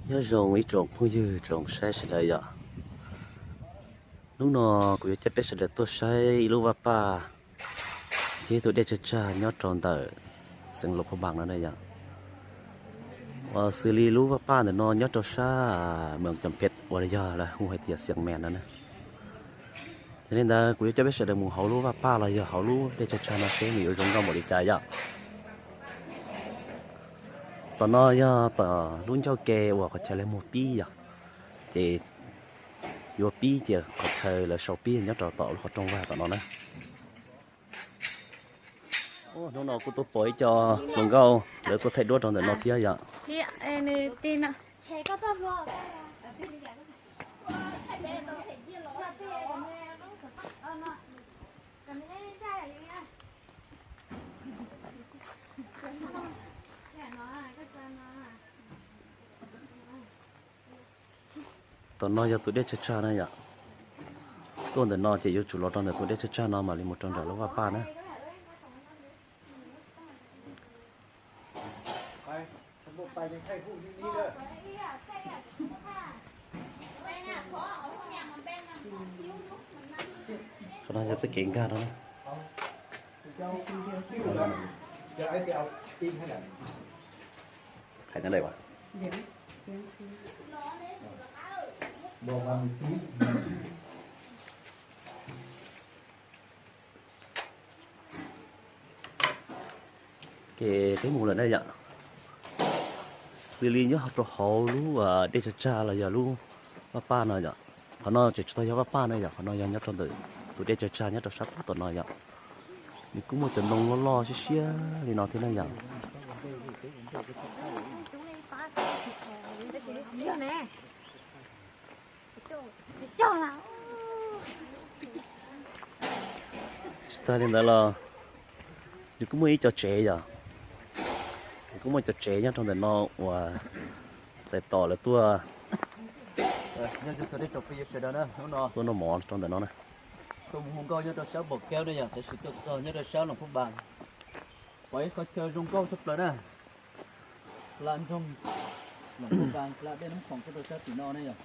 Nyob zoo ib tsoom phooj ywg tsoom saib sawv daws yom. Hnub no kuv yuav coj peb sawv daws tuaj saib ib lub vaj paj thiab tus dej tsawg tsag nyob rau ntawm xeev Luas Phaj Npas no na yom. Uas xws li lub vaj paj ntawm no nyob rau sab Moos Cam Phem uas yog lawv hu hais tias Xiav Mes no na. Yog li ntawd kuv yuav coj peb sawv daws mus hauv lub vaj paj los yog hauv lub dej tsawg tsag no seb nws yuav zoo nkauj npaum li cas yom. Tom no yog tom lub ncauj ke uas qhov chaw lawv muag pib yom, ces yuav pib ces qhov chaw lawv sau pib nyob rau tom lub qhov rooj vag tom no na. Hnub no kuj tuaj pom ib co hluas nkauj lawv tuaj thaij duab rau ntawm no thiab yom. Tom no yog tus dej tsawg tsag na yom. Tuaj ntawm no ces yuav tsum los rau ntawm tus dej tsawg tsag no mam li mus rau nram lub vaj paj na. Qhov no yog txoj kev nkag rau na. Hais no lawm as. Ces peb mus lawm na yom. Xws li nyob rau hauv lub dej tsawg tsag los yog lub vaj paj no yom. Qhov no tseem tsis tau yog vaj paj na yom, qhov no yog nyob rau ntawm tus dej tsawg tsag nyob rau sab pem tom no yom. Nws kuj muaj cov ntoo loj loj siab siab li no thiab na yom. Tsis tas li ntawd los nws kuj muaj ib co tsev yom. Nws kuj muaj cov tsev nyob rau ntawm no uas txais tos lawv tuaj, tuaj noj mov rau ntawm no na. Tuaj mus hu nkauj nyob rau sab Npom Kaub na yom, tab sis tuaj txog nyob rau sab Loos Phab Npas. Pom ib qhov chaw zoo nkauj tshaj plaws na. Hla nroog Loos Phab Npas, hla dej Nab Khoom tuaj rau sab tim no na yom.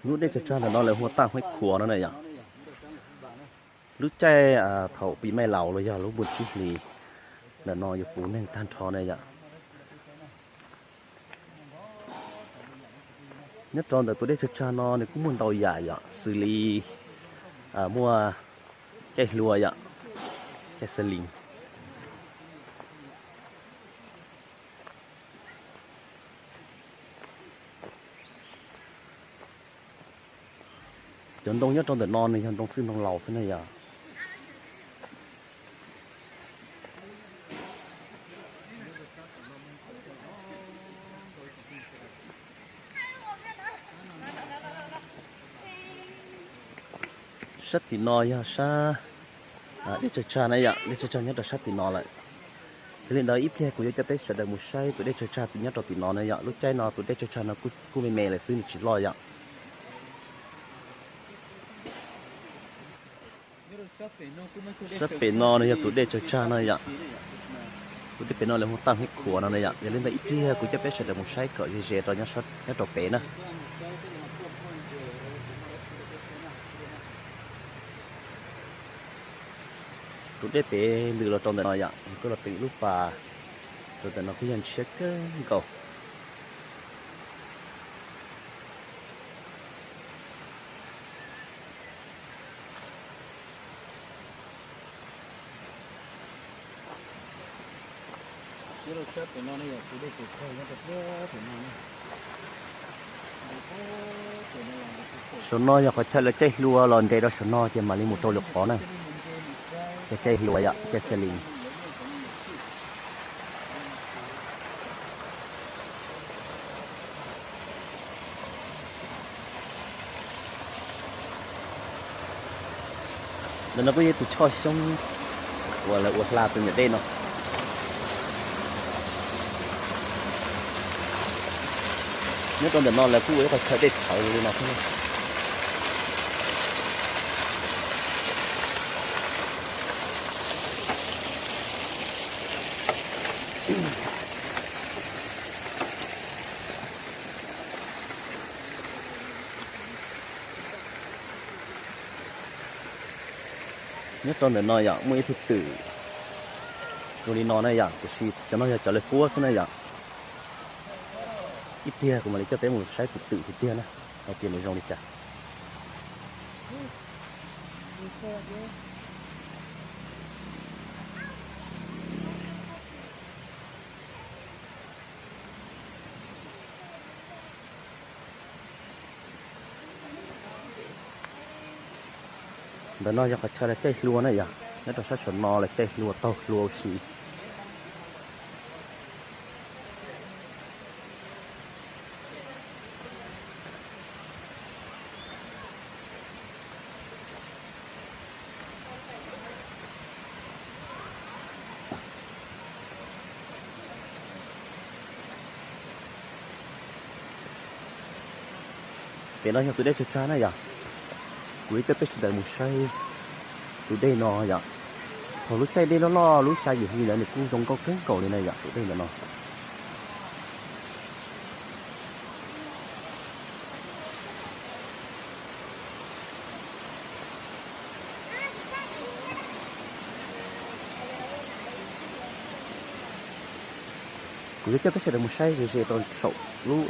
Lub dej tsawg tsag ntawm no lawv hu Taj Hueb Khuas no na yom. Lub caij thaum pis mais laus los yog lub npun tsib hlis ntawm no yuav puv neeg tag nrho na yom. Nyob rau ntawm tus dej tsawg tsag no nws kuj muaj ntau yam yom, xws li muaj caij hlua yom, caij xas lis. Cov ntoo nyob rau ntawm no nws yog ntoo txwj ntoo laus xwb na yom. Sab tim no yog sab dej tsawg tsag na yom, dej tsawg tsag nyob rau sab tim no lawm. Yog li ntawd ib pliag kuv yuav coj peb sawv daws mus saib tus dej tsawg tsag nyob rau tim no na yom. Lub caij no tus dej tsawg tsag no kuj me me lawm xwb, nws tsis loj yom. Sab pem no nws yog tus dej tsawg tsag no yom. Tus dej pem no lawv hu Taj Hueb Khuas no na yom. Yog li ntawd ib pliag kuv coj peb sawv daws mus saib kom ze ze rau nyob rau pem na. Tus dej pem ntws los rau ntawm no yom, nws kuj los pem ib lub pas rau ntawm no kuj yog ntshiab kawg nkaus. Saum no yog qhov chaw lawv caij hlua los nres rau saum no ces mam li mus rau lwm qhov na. Ces caij hlua yom, caij xas lis. Ntawm no kuj yog tus choj xyoob uas lawv ua hla tus nyuam dej no. Nyob rau ntawm no lawv kuj ua ib qhov chaw dej txhawv li no xwb. Nyob rau ntawm no yom, muaj ib tug twm zoo li no na yom, tiam sis cov no yog cov lawv puab xwb na yom. Ib pliag kuv mam li coj peb mus saib tus twm tiag tiag na, hais tias nws zoo li cas. Ntawm no yog qhov chaw lawv caij hlua na yom, nyob rau sab saum no lawv caij hlua taug hlua ua si. Pem no yog tus dej tsawg tsag na yom. Kuv yuav coj peb sawv daws mus saib tus dej no yom. Thaum lub caij dej loj loj lub xya yim hli ntawd nws kuj zoo nkauj kawg nkaus li na yom, tus dej ntawm no. Kuv yuav coj peb sawv daws mus saib ze ze rau saum lub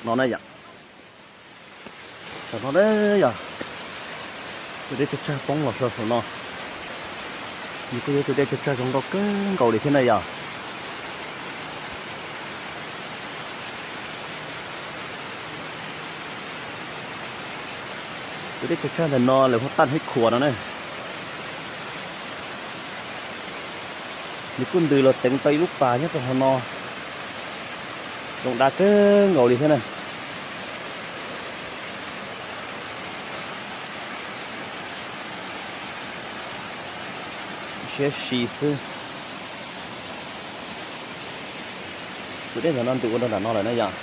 no na yom. Saum no na yom, tus dej tsawg tsag poob los saum no. Nws kuj yog tus dej tsawg tsag zoo nkauj kawg nkaus li thiab na yom. Tus dej tsawg tsag ntawm no lawv hu Taj Hib Khuas no na. Nws kuj ntws los teev tau ib lub pas nyob rau hauv no, zoo dab kawg nkaus li thiab na. Siab si xwb. Tus dej ntawm no ntws ua rau nram no lawm na yom.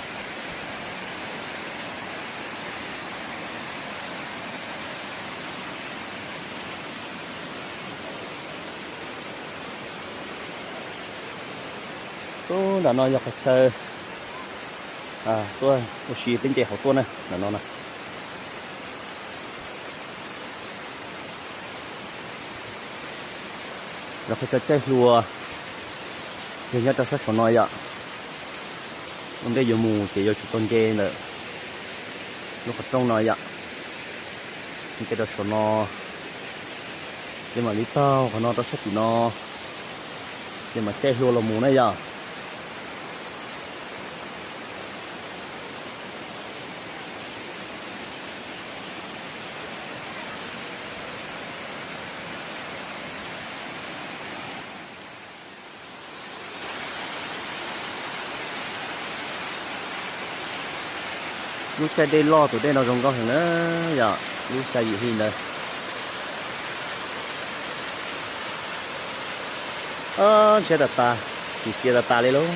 Ub, nram no yog qhov chaw tuaj ua si peb nce hauv tuaj na, nram no na. Yog qhov chaw caij hlua yog nyob rau sab saum no yom. Ua ntej yuav mus ces yuav tsum tau nce ntawm lub qhov rooj no yom. Nce rau saum no, ces mam li taug qhov no rau sab tim no, ces mam caij hlua los mus na yom. Lub caij dej loj tus dej no zoo nkauj heev na yom, lub xya yim hli ntawd. Ntshiab tas tas, tsis txias tas tas li lauj.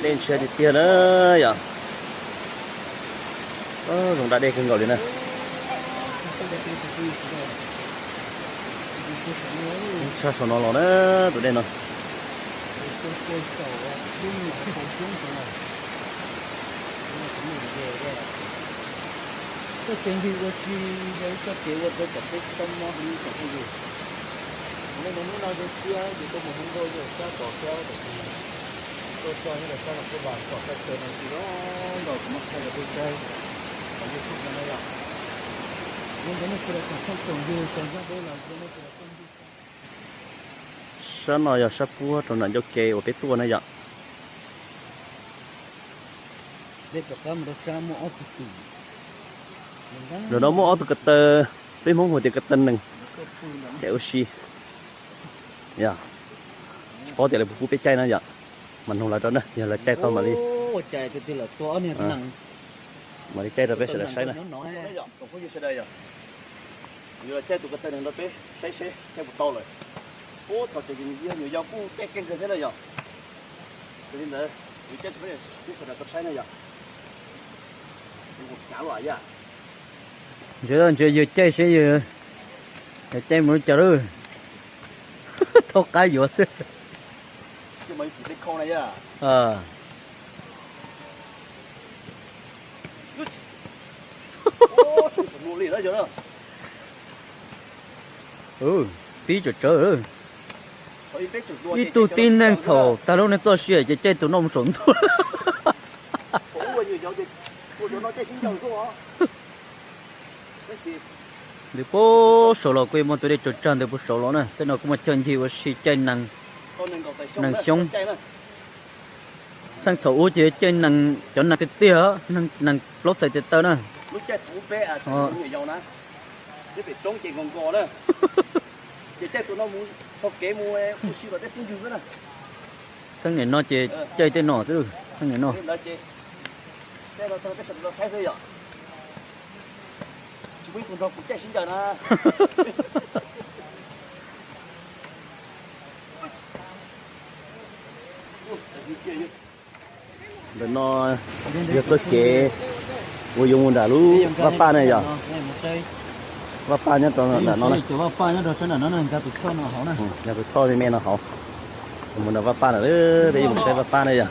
Dej ntshiab tiag tiag na yom. Zoo da dej kawg nkaus li na. Tshaj saum no los na, tus dej no. Koj ces ua tsi, yog ib txoj kev ua rau kom peb tsis tau mob heev li tsoom phooj ywg. Hnub no zoo siab ces tuaj mus hu nkauj yawg sab tom sab tom kis, tuaj txog nyob rau sab Los Phuab Vas tom txoj chaw no tsis zoo nkauj, kuv muab thaij rau peb saib tom YouTube no na yom. Zoo rau nej sawv daws tsoom phooj tsoom ywg, tsoom zaj deb los zoo nej sawv daws tuaj ntsib. Sab no yog sab puab rau nram ncauj ke uas peb tuaj na yom. Dej rov qab mus rau sab muaj ob tug twm. Ntawm no muaj ob tug ko taw, peb Hmoob hu tias ko taw nees, caij ua si. Yog, tsis paub tias lawv puas pub peb caij na yom. Mas nug lawv rau na, yog lawv caij tau mam li, mam li caij rau peb sawv daws saib na. Kuv yuav caij tus ko taw nees rau peb saib seb caij puas tau lawm. Ub, thaum tseem yog nyuam yaus kuj caij keej kawg thiab na yom. Yog li ntawd, kuv caij rau peb sawv daws tau saib na yom. Ntsia, ntsia yawg caij seb yawg caij mus li cas lawm. Thaub qab yuav xwb. Ces mas yus txiv dej khau na yom. Tib tsawv tsawv. Ib tug tib neeg thaum tag lub neej txoj sia ces caij tus no mus saum ntuj. Ntawd puag saud los kuj muaj tus dej tsawg tsag ntawd puag saud los na. Tej no kuj muaj chaw ncig ua si caij nees xyoob. Txheej thaum ub ces caij nees, cov nees tiag tiag, nees plaub txhais tes taw na. Txheej niam no ces caij tej no xwb, txheej niam no. Ntawm no yog txoj kev uas yuav mus nram lub vaj paj ne yog. Vaj paj nyob rau nram no na. Nkag tus txhoj me me no hauv. Mus nram vaj paj na, peb yuav mus saib vaj paj na yog.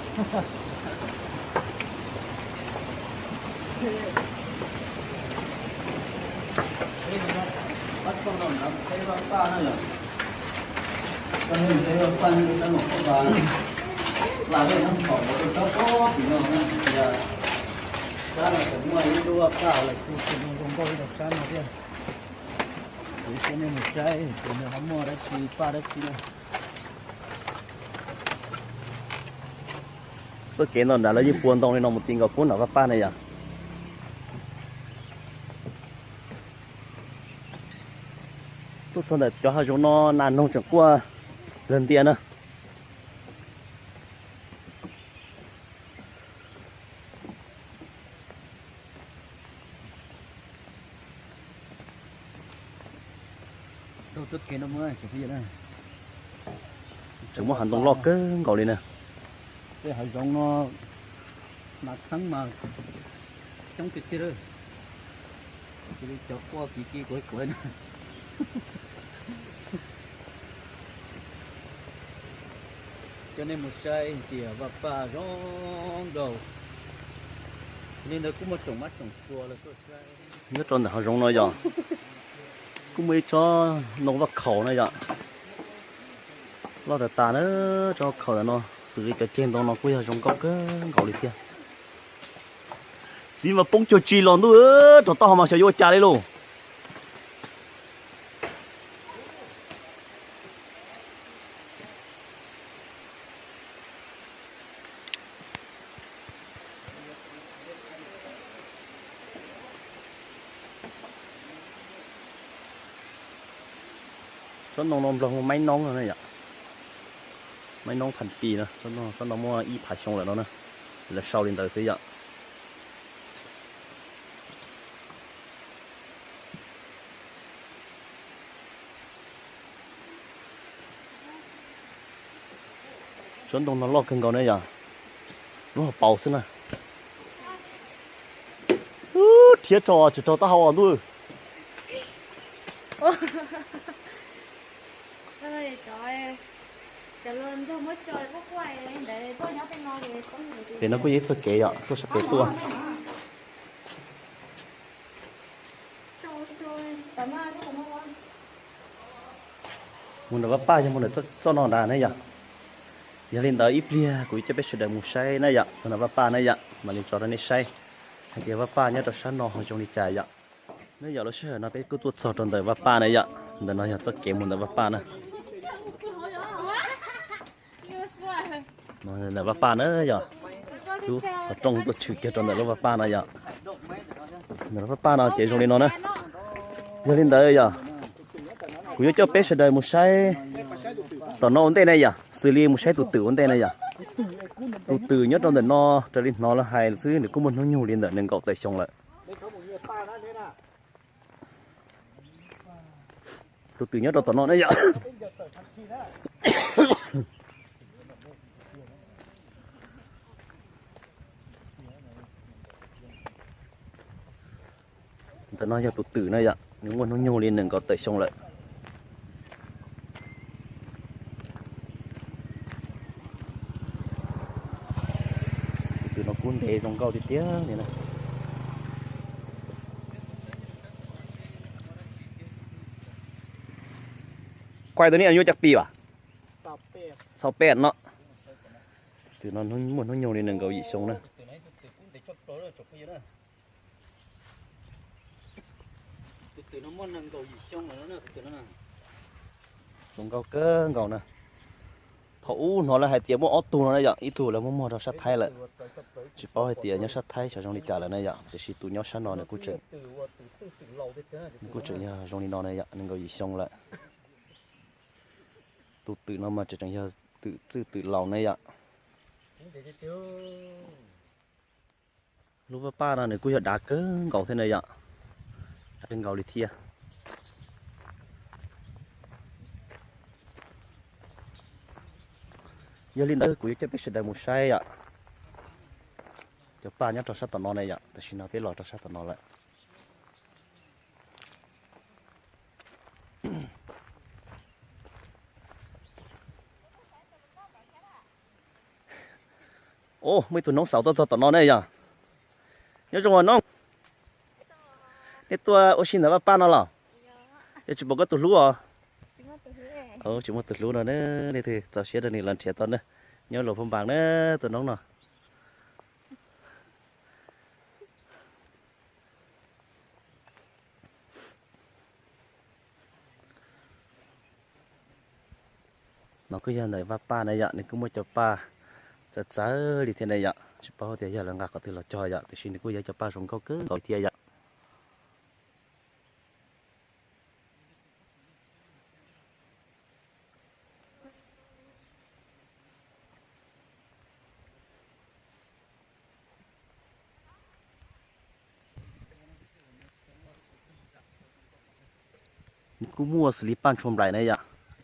Txoj kev no nram lawv yeej puas ntoo li no mus ti nkaus puag nram vaj paj ne yom. Tuaj txog ntawm cov hav zoov no nas noog tseem quaj lawg ntia na. Tseem muaj hav ntoo loj kawg nkaus li na. Tej hav zoov no nas txheeb mas coob tiag tiag, xws li cov quaj kiv kiv kuav kuav na. Coj nej mus saib tias vaj paj zoo nkaus li ntawd kuj muaj tsoom mab tsoom sua los tuaj saib. Nyob rau ntawm hav zoov no yog kuj muaj ib tsob ntoo vaj khaum na yom. Loj tas tas na, tsob khaum ntawm no xws li cov ceg ntoo no kuj yog zoo nkauj kawg nkaus li thiab. Txiv mas poob cuag tsi los ntuj, rau taub hau mas xyov yuav ua cas li lauj. Tsob ntoo no nplog hu maib noob no yom. Maib noob phav pis no, tsob no muaj ib phav xyoo lawm no na. Lawv sau li ntawd xwb yom. Tsob ntoo no loj kawg nkaus na yom. Lub hauv paus xwb na. Rhiab rau tsis rau taub hau os ntuj. Pem no kuj yog ib txoj kev yom, tuaj sab pem tuaj. Mus nram Vaj Paj yog mus nram txoj no nrad ne yom. Yog li ntawd ib pliag kuv yuav coj peb sawv daws mus saib na yom, txog nram Vaj Paj na yom, mam li tso rau nej saib hais tias Vaj Paj nyob rau sab no ho zoo li cas yom. Ne yom, lub sij hawm no peb kuj tuaj txog rau ntawm Vaj Paj na yom, ntawm no yog txoj kev mus ntawm Vaj Paj na. Ntawm Vaj Paj na yom, lub qhov rooj tuaj tshwm kiag rau ntawm lub Vaj Paj no yom. Ntawm lub Vaj Paj no ces zoo li no na. Yog li ntawd yom, kuv yuav coj peb sawv daws mus saib tom no ua ntej na yom, xws li mus saib tus twm ua ntej na yom. Tus twm nyob rau ntawm no, raws li hnov lawv hais xwb nws kuj muaj hnub nyoog li ntawm nees nkaum tawm xyoo lawm. Tus twm nyob rau tom no ne yom. Ntawm no yog tus twm na yom, nws muaj hnub nyoog li nees nkaum tawm xyoo lawm. Tus twm no kub ntev zoo nkauj tiag tiag li na. Kuai tus no yuav cov pim as? Txhau pem no. Tus no muaj hnub nyoog li nees nkaum yim xyoo na. Tus no muaj nees nkaum yim xyoo lawm no, tus no zoo nkauj kawg nkaus na. Thaum ub hnov lawv hais tias muaj ob tug no na yom, ib tug lawv muab muag rau sab Thaib lawm. Tsis paub hais tias nyob sab Thaib xyov zoo li cas lawm na yom, tiam sis tus nyob sab no nws kuj tseem, nws kuj tseem yog zoo li no na yom, nees nkaum yim xyoo lawm. Tus twm no mas tseem yog twm txwj twm laus na yom. Lub vaj paj no nws kuj yog dav kawg nkaus thiab na yom. Dav kawg nkaus li thiab. Yog li ntawd kuv yuav coj peb sawv daws mus saib yom. Cov paj nyob rau sab tom no ne yom, tam sim no peb los rau sab tom no lawm. Muaj ib tug noob xaus tuaj txog tom no ne yom. Nyob zoo os noob. Nej tuaj ua si ntawm vaj paj no los? Yog tsis pom koj tus hlub os? Tsis muaj tus hlub no ne. Leej twg txaus siab rau nws los nrhiav tau na. Nyob Luas Phaj Npas na, tus noob no. No kuj yog ntawm vaj paj na yom, nws kuj muaj cov paj txawv txawv li thiab na yom, tsis paub tias yog lawv nqa qhov twg los cog yom, tiam sis nws kuj yog cov paj zoo nkauj kawg nkaus li thiab yom. Nws kuj muaj xws li paj ntshua nplaim na yom,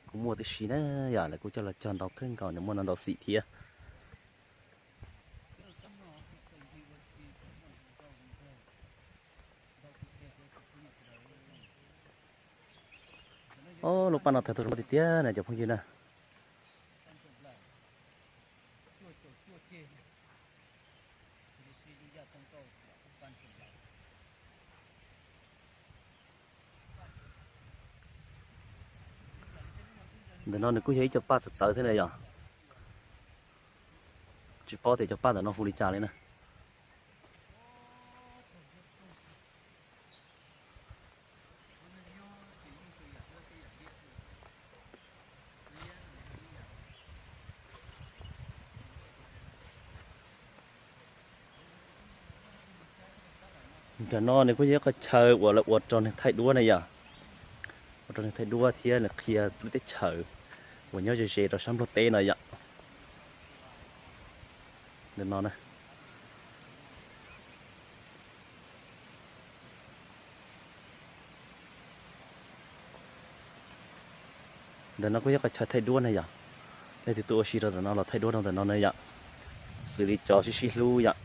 kuj muaj tib si na yom, lawv kuj coj los cog ntau kawg nkaus, nws muaj ntau ntau xim thiab. Ob, lub paj no thaij tau zoo tiag tiag na cov phooj ywg na. Ntawm no nws kuj yog ib co paj txawv txawv thiab na yom. Tsis paub tias cov paj ntawm no hu li cas li na. Nram no nws kuj yog ib qhov chaw uas lawv ua rau neeg thaij duab na yom. Ua rau neeg thaij duab thiab nws qhia lub teb chaws uas nyob ze ze rau sab Nplog teb no yom. Ntawm no na. Ntawm no kuj yog qhov chaw thaij duab na yom. Leej twg tuaj ua si rau ntawm no los thaij duab rau ntawm no na yom. Xws li cov sib sib hlub yom.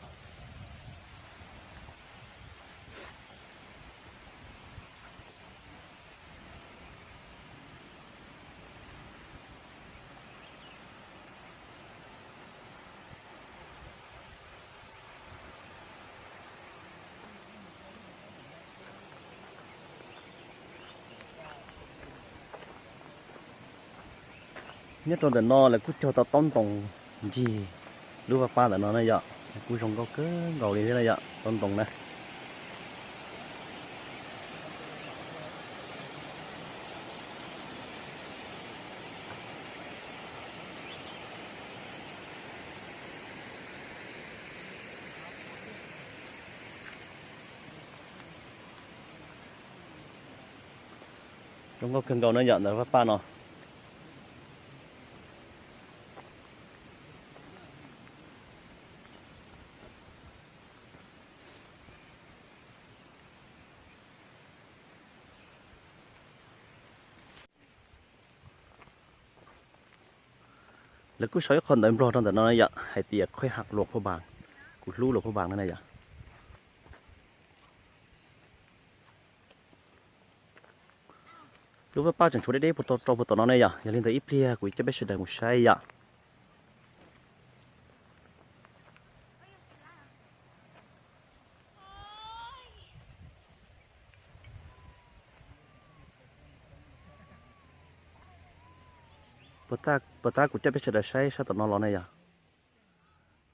Nyob rau ntawm no lawv kuj cog tau taub ntoos ncig lub vaj paj ntawm no na yom, kuj zoo nkauj kawg nkaus li thiab na yom, taub ntoos na. Zoo nkauj kawg nkaus na yom ntawm vaj paj no. Lawv kuj sau ib qho ntawv Nplog rau ntawm no na yom, hais tias แขวงหลวงพระบาง, kuv hlub Luas Phaj Npas no na yom. Lub vaj paj tseem tshuav deb deb puag rau puag tom no ne yom, yog li ntawd ib pliag kuv coj peb sawv daws mus saib yom. Puas tab kuv coj peb sawv daws saib sab tom no los na yom.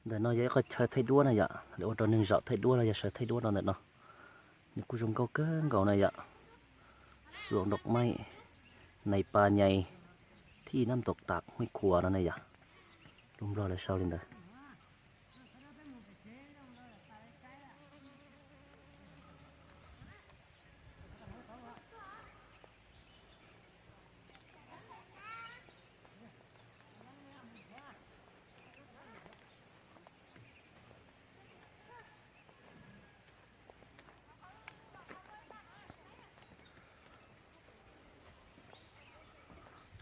Ntawm no yog ib qhov chaw thaij duab na yom, lawv ua rau neeg zaum thaij duab los yog sawv thaij duab rau ntawm no. Nws kuj zoo nkauj kawg nkaus na yom. Xuas nroj maij, nais pas nyais, thij nab ntaus tas muaj ib khua no na yom. Lub Nplog lawv sau li ntawd.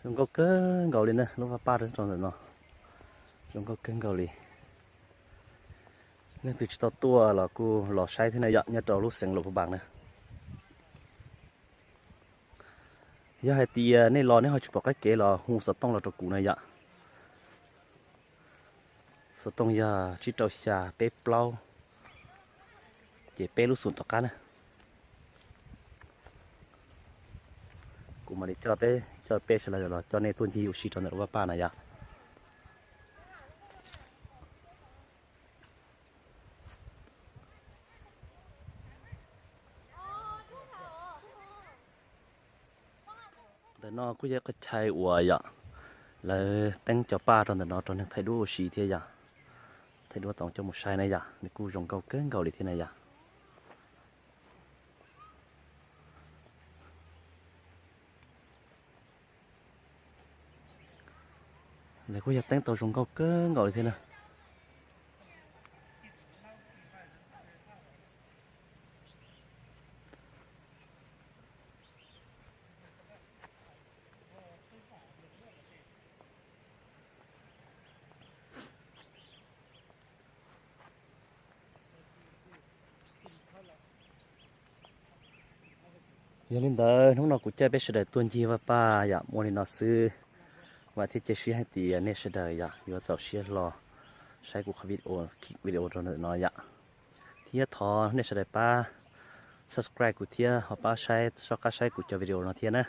Zoo nkauj kawg nkaus li na, lub vaj paj rau ntawm no. Zoo nkauj kawg nkaus li. Leej twg tsis tau tuaj los kuj los saib thiab na yom, nyob rau lub xeev Luam Phas Npas na. Yog hais tias nej los nej ho tsis pom qab kev los hu xov tooj los rau kuv na yom. Xov tooj yog tsib rau xya peb plaub, ces peb lub xum tom qab na. Kuv mam li coj peb, coj peb sawv daws los coj nej tuaj ncig ua si rau ntawm lub vaj paj na yom. Ntawm no kuj yog ib qhov chaw uas yom, lawv teeb cov paj rau ntawm no rau neeg thaij duab ua si thiab yom. Thaij duab tau coj mus saib na yom, nws kuj zoo nkauj kawg nkaus li thiab na yom. Lawv kuj yog teeb tau zoo nkauj kawg nkaus li thiab na. Yog li ntawd hnub no kuv coj peb sawv daws tuaj ncig vaj paj yom muaj li no xwb. Vam thiab cia siab hais tias nej sawv daws yom yuav txaus siab hlo saib kuv qhov video, video rau ntawm no yom. Thiab thov nej sawv daws pab subscribe kuv thiab ho pab saib, soj qab saib kuv cov video no thiab na.